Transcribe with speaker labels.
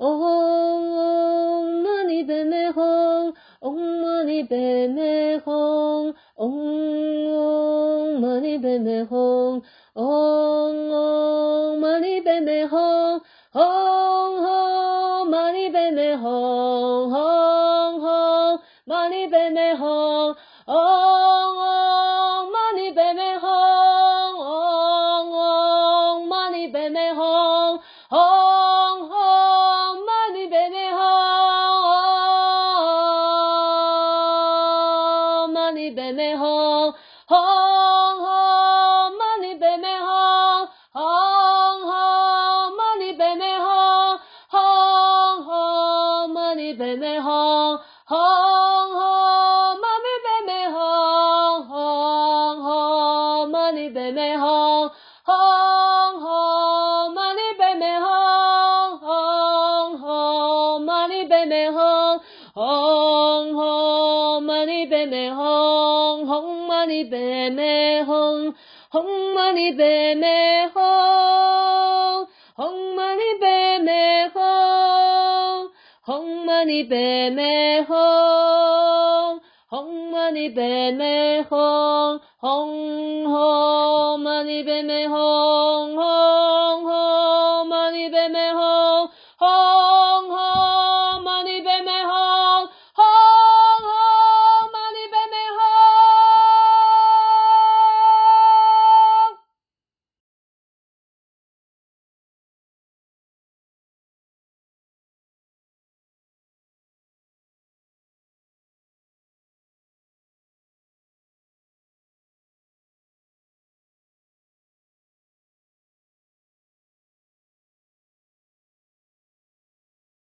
Speaker 1: 唵唵嘛呢叭咪吽，唵嘛呢叭咪吽，唵唵嘛呢叭咪吽，唵唵嘛呢叭咪吽，吽吽嘛呢叭咪吽，吽吽嘛呢叭咪吽，唵唵嘛呢叭咪吽，唵唵嘛呢叭咪吽，吽吽嘛呢叭咪吽，嘛呢叭咪吽，吽吽嘛呢叭咪吽，吽吽嘛呢叭咪吽，吽吽嘛呢叭咪吽，吽吽嘛呢叭咪吽，吽吽嘛呢叭咪吽，吽吽嘛呢叭咪吽，吽吽嘛呢叭咪吽，吽吽嘛呢叭咪吽，吽嘛呢叭咪吽，吽嘛呢叭咪吽，吽嘛呢叭咪吽，吽嘛呢叭咪吽，吽嘛呢叭咪吽，吽吽嘛呢叭咪吽，吽吽。